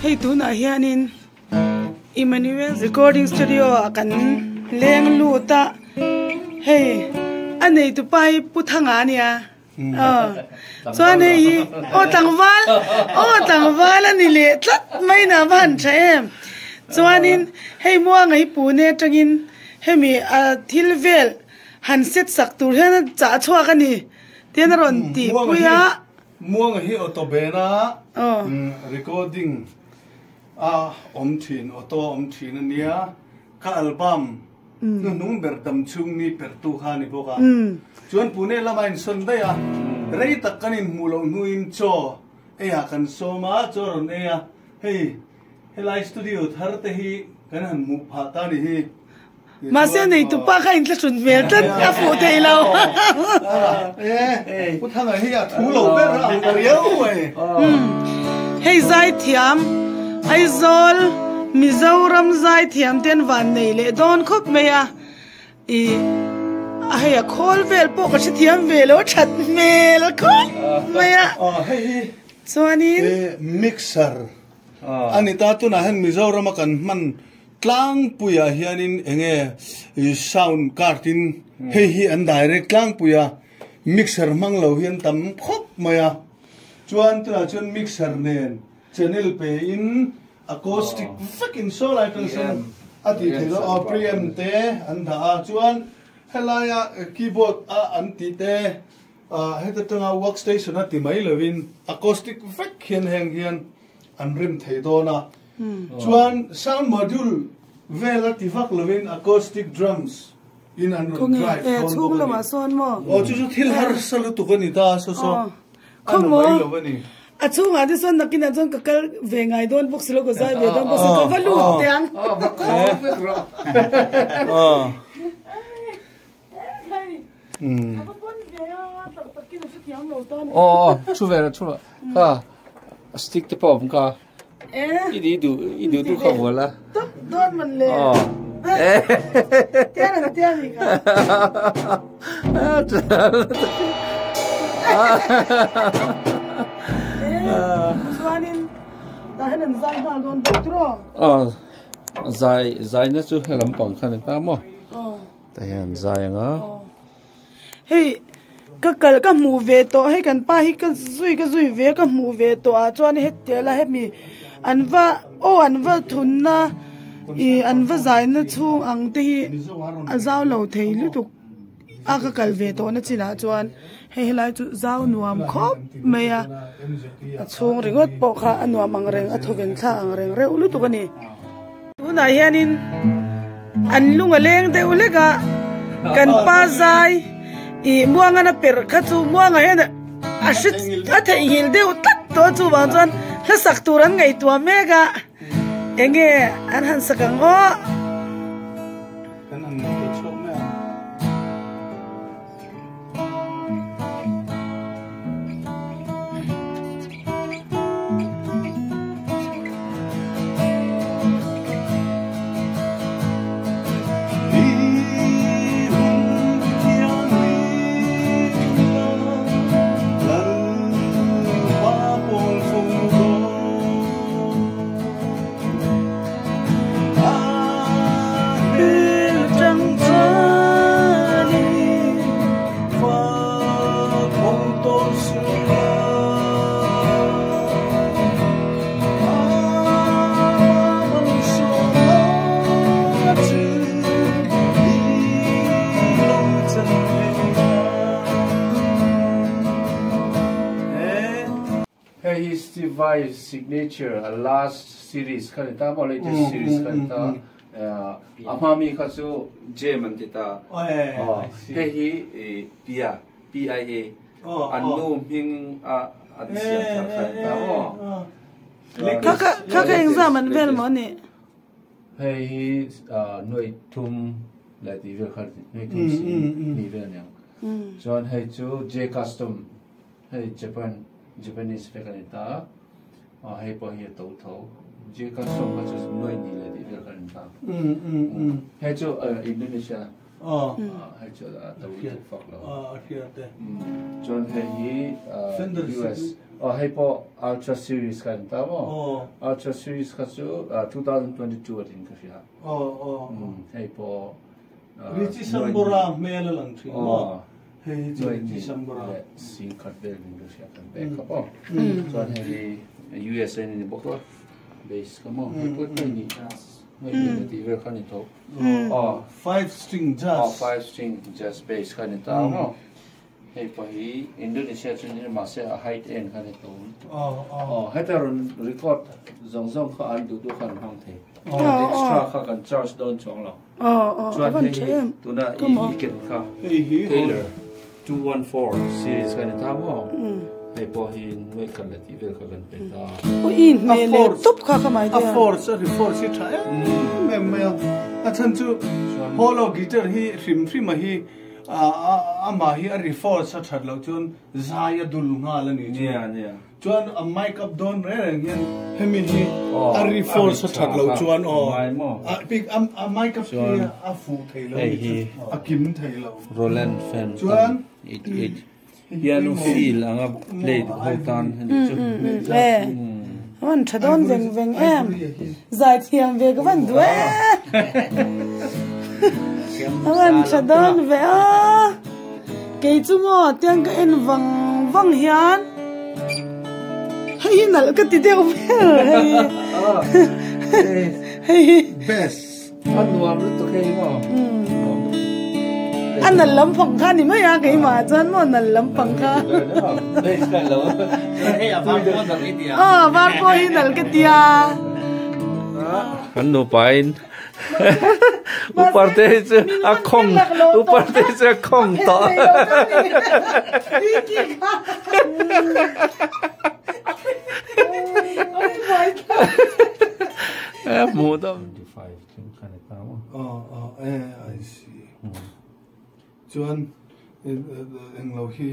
Hei tunah hianin Emmanuel Recording Studio ah kan leng lut a, hei a neitu pa hi Pu Thanga a nia aw chuan hei hi aw tlangval aw tlangval a ni leh tlat mai na va han tha em chuanin hei muanga hi pune atangin hemi a thil vel han set sak tur hian a chah chhuak a ni tian a rawn tihpui a. Muanga hi auto bena recording a awm thin auto a awm thin a nia ka album hnuhnung ber dam chhung ni pertu kha a ni bawk a chuan Pune lama insawn daih a rei tak kan inhmuh loh hnuin chaw eiah kan sawm a chaw rawn ei a hei helai studio thar te hi kan han hmuh phah ta a ni hi. Mahse neitu pa kha inthlahrun hmel tlat a fuh thei lo. Pu Thanga hi a thu lo ber a ang ta riau mai. Hei zaithiam Aizawl Mizoram zaithiam te an van nei leh dawn khawp mai a. I a hei a khawl vel pawh ka hrethiam ve lo a that hmel khawp mai a. Chuanin. Mixer a ni ta tunah hian Mizorama kan hman Tlangpuiah hianin enge sound card in hei hi an direct tlangpui a, mixer hmang lo hi an tam khawp mai a, chuan tunah chuan mixer nen channel pe in acoustic vek in saw lai tan sawn a tih theih loh a, preamp te an dah a, chuan helaia keyboard a an tih te heta tanga workstation a ti mai lovin acoustic vek hian heng hian an rem thei dawn a. Chuan sound module vel a ti vak lovin acoustic drums in an rawn drive dawn bawk a ni. Aw chu chu thil harsa lutuk a ni ta saw saw a na mai lo a ni. A chhungah te chuan nakinah chuan ka kal ve ngai dawn bawk si lo ka zai ve dawn bawk si ka va lut teh ang. Aw thu ve thu kha stick te pawh awm kha. I di du i du du kha vual a. Top dawn man le. Tian an tian ni kha. Chuanin tah hian an zai nghal dawn bawk tiraw? Aw zai zai na chu he lampang kha ni ta maw? Tah hian an zai ang a. Hei ka kal ka hmuh ve tawh hei kan pa hi ka zui ka zui ve ka hmuh ve tawh ah chuan heti la hemi an va aw an va thunna ih an va zaina chhung ang te hi a zau lo thei lutuk a ka kal ve tawh na chinah chuan hei helai chu zau nuam khawp mai a a chhung ringawt pawh kha a nuam ang reng a thawven thlak ang reng reuh lutuk a ni. Tunah hianin an lung a leng deuh hlek a, kan pa zai ih muangan a perh kha chu muanga hian a hre a theihnghilh deuh tlat tawh a chuvang chuan hla sak tur an ngaihtuah mek a enge an han sak ang aw. Hei hi Steve Vai signature a last series kha ni ta maw latest series kha ni ta a hma mi kha chu Jam an ti ta hei hi Pia PIA an nu hming a an siam thar kha ni ta maw Kha kha kha engzam an vel maw ni? Hei hi nuai thum leh tih vel kha nuai thum si ni vel aniang chuan hei chu J custom Hei Japan Japanese vek a ni ta a, hei pawh hi a to tho. J custom kha chu nuai ni leh tih vel kha a ni ta. Hei chu Indonesia. Hei chu a to lutuk fak lo. A hriat e. Chuan hei hi US hei pawh Ultra series kha an ta maw? Ultra series kha chu 2022 a tin ka hria. Hei pawh Richie Sambora hmel a lang thin maw? Hei hi chu Richie Sambora. Singkhat vel in ka hria kan pek kha pawh. Chuan hei hi USA ni bawk a base kha maw? Hei pawh hei ni. Hei ni tih vel kha ni tho. Five string jazz. Five string jazz bass kha ni ta maw? Hei pawh hi Indonesia chu ni mahse a height en kha ni tho. Heta rawn record zawng zawng kha an duh duh kha an hmang thei. Extra kha kan charge dawn chuang lo. Chuan hei hi tuna i ken kha Taylor 214 series kha ni ta maw? Hei pawh hi nuaih khat leh tih vel kha kan pe ta. Ui hmel leh tup kha ka mai A force a ri force hi tha em em mai a. A chhan chu hollow guitar hi hrim hrim a hi amah hi a ri force a that loh chuan zai a dul nghal a ni chu. Chuan a mic up dawn reng reng hian hemi hi a ri force a that loh chuan aw a pick a mic up hi a fuh thei lo a ni chu a kim thei lo. Roland fan chuan 88 Piano feel anga play duh ho tan a nih chu. A van tha dawn veng veng em. Zai thiam ve ka van duh e. A van tha dawn ve a. Kei chu maw tiang ka en vang vang hian hei hi nalh ka ti deuh vel hei hei hi. Best. A nuam lutuk hei maw. A nal lampang kha ni mai a keimah chuan maw nal lampang kha. Aw var pawh hi nal ka tia. Kan nupa in upar te hi chu a khawng upar te hi chu a khawng tawh. Hmuh deuh. I see. Chuan englo hi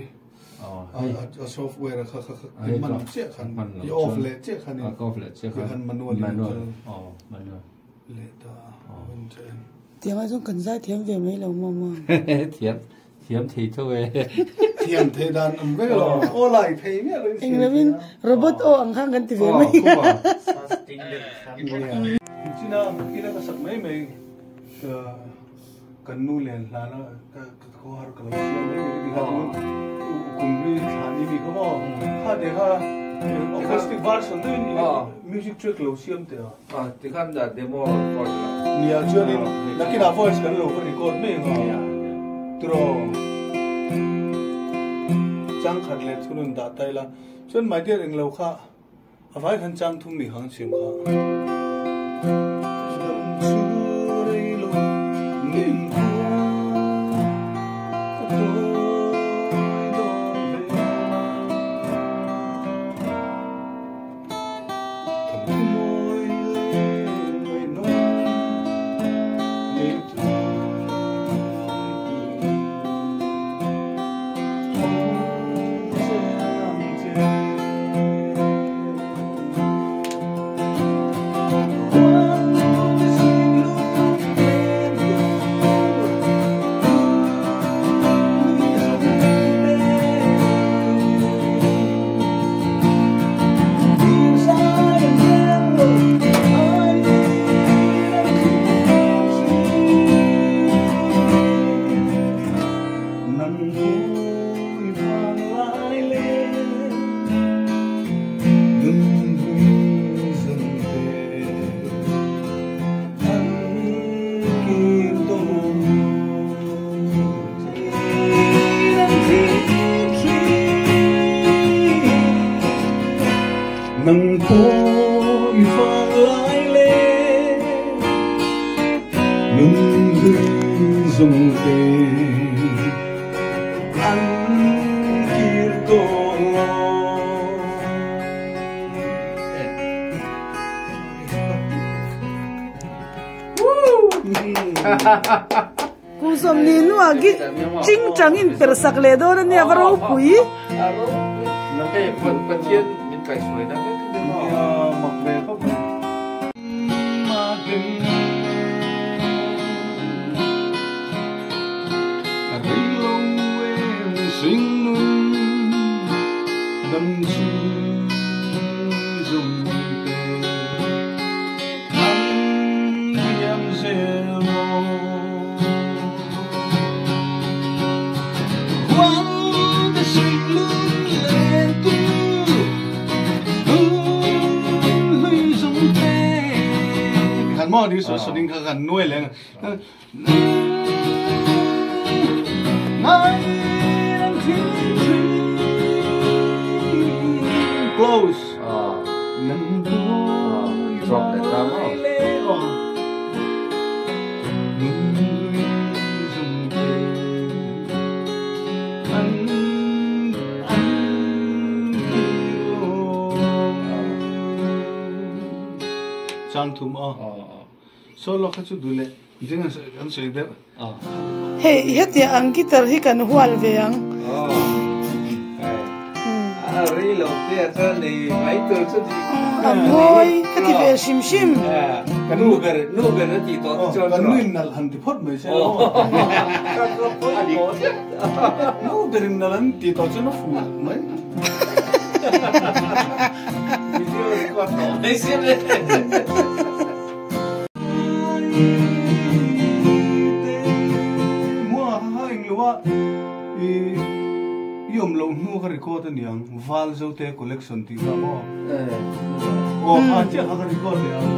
a software kha kha i man chiah khan i off leh chiah khan in khan manual manual leh ta Tiang ai chuan kan zai thiam ve mai lo maw maw. Thiam thiam thei tho e. Thiam thei dan awm vek lo. Aw lai thei miah lo in Eng lovin robot aw ang khan kan ti ve mai. China ina ka sak mai mai kan nu len hlan a ka khawhar ka lo siam mai mai ka ti kha tun kum hlui thlan i mi kha maw kha te kha acoustic version deuhin music track lo siam teh a. Tikhan da demo record la. Nia chuanin nakinah voice kan lo va record mai ang a tiraw changkhat leh chhunun dah ta ila chuan my dear englo kha A vai khan chang thum mi hang chim kha. Kum sawmni hnuah khi ching chang in per sak leh dawn a nia va ropui. maw ni so so ding kha kan nuai leng close drop leh ta maw Chang thum aw. Solo kha chu duh leh ding an sawi deuh. Hei hetiang ang guitar hi kan hual ve ang. A rei lo te a chuan nei mai tur chu ni. A mawi ka ti ve hrim hrim. Ka nu ber nu ber a tih tawh te chuan. Kan nu in nalh han ti phawt mai se. Nu ber in nalh an ti tawh chuan a fuh mai. Video record tawh mai se le. I awm loh hnu ka record a niang, Val Zote collection tih kha maw? Aw kha chiah kha ka record leh ang.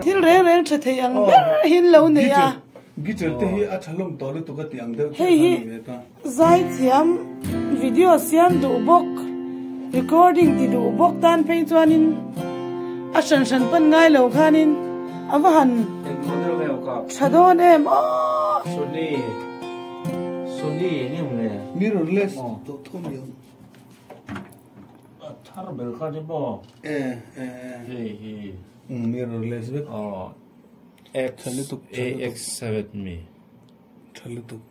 Thil reng reng tha thei ang ber hi an lo nei a. Guitar te hi a tha hlawm tawh lutuk a tih ang deuh chiah kha ni ve ta. Zai thiam video siam duh bawk, recording ti duh bawk tan phei chuanin a hran hran pan ngai lo khanin a va han tha dawn em aw. Sony Sony eng em le? Mirrorless tawh thawm ni ang. A thar ber kha ni maw? E e e. Hei hi. Mirrorless vek. Aw X AX7 mi. Tha lutuk.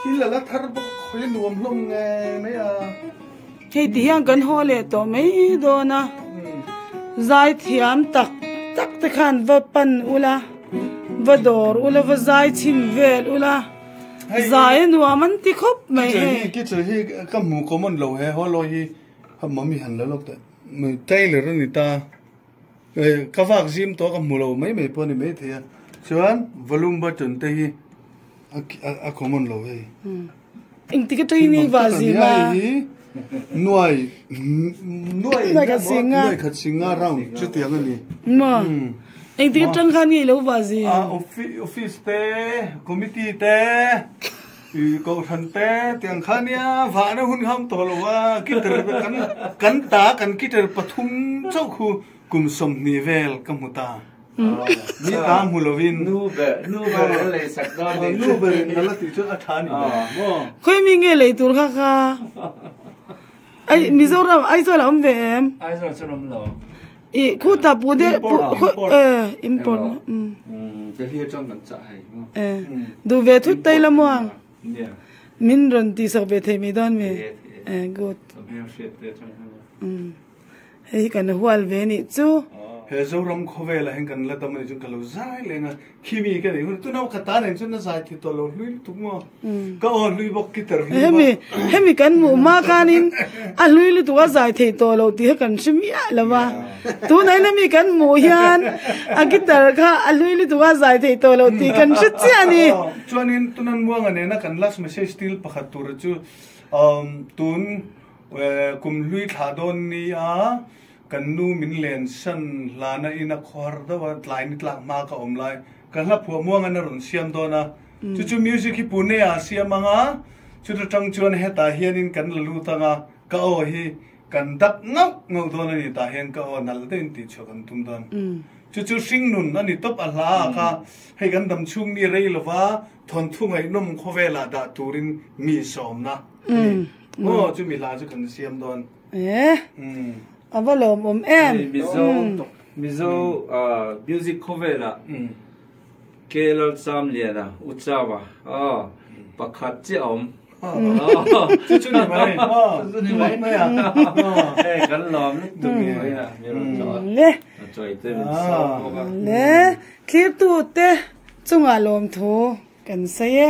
Thil a la thar bawk a khawi nuam hlawm nge mai a. Hei ti hian kan haw leh tawh mai dawn a, zai thiam tak tak te khan va pan ula, va dawr ula, va zai chhin vel ula, zai a nuam an ti khawp mai hei. Kitchen hi ka hmu common lo he haw lawi hi mami han la lawk teh tailor a ni ta. Ka vak zim tawh ka hmu lo mai mai pawh a ni maithei a, chuan volume button te hi a common lo hei. Engtik atangin i va zim a? Nuai nuai khat singa round chutiang a ni. Maw? Engtik atang khan nge i lo vah zin? A office te, committee te, kohhran te tiang kha nia vahna hun kha awm tawh lo a, guitar kan kan ta kan guitar pathum chauh khu kum 20 vel ka hmu ta. Mi ta hmu lovin. Nu ber nu ber an lei sak dawn ni. Nu berin a la tih chuan a tha ni ber. Khawi mi nge lei tur kha kha? Ai Mizoram Aizawl a awm ve em? Aizawl chuan awm lo. I khuta pu de pu eh import. Delhi atang kan chah hei. Eh duh ve thut tai la muang. Min rawn tih sak ve thei mai dawn mi. Eh good. Hei hi kan hual ve nih chu. He Zoram khawvelah hian kan la dam a nih chuan ka lo zai leng a, khimi ka neih hun tuna ka ta nen chuan a zai thei tawh lo hlui lutuk maw? Ka aw hlui bawk guitar hlui bawk. Hemi hemi kan hmuh hma khanin a hlui lutuk a zai thei tawh lo tih kha kan hre miah lo va, tunah hian hemi kan hmuh hian a guitar kha a hlui lutuk a zai thei tawh lo tih kan hre chiah a ni. Chuanin tunan Muanga nena kan last message til pakhat tura chu tun Kum hlui thlah dawn ni a, kan nu min len san hlana in a khawhar deuh a, tlai ni tlak hma ka awm lai, ka hla phuah muang in a rawn siam dawn a, chu chu music hi Pune ah a siam ang a, chuta tang chuan hetah hianin kan la lut ang a, ka aw hi kan dak ngauh ngauh dawn a ni, tah hian ka aw nalh deuhin tih chhuah kan tum dawn. Chu chu hringnun a ni tawp a hla ah kha, hei kan dam chhung mi rei lova thawnthu ngaihnawm khawvelah dah turin mi sawmna a ni. Maw chu mi hla chu kan siam dawn. Eh. A va lawm awm em. Mizo Mizo music khawvela K Lalchamliana Uchawa pakhat chiah awm. Chu chu ni mai. Chu chu ni mai. Mai a. Hei kan lawm lutuk mai a. Mi rawn tlawh a. Le. Chawi te min sawm bawk a. Le. Thlirtu te chungah lawmthu kan sawi e.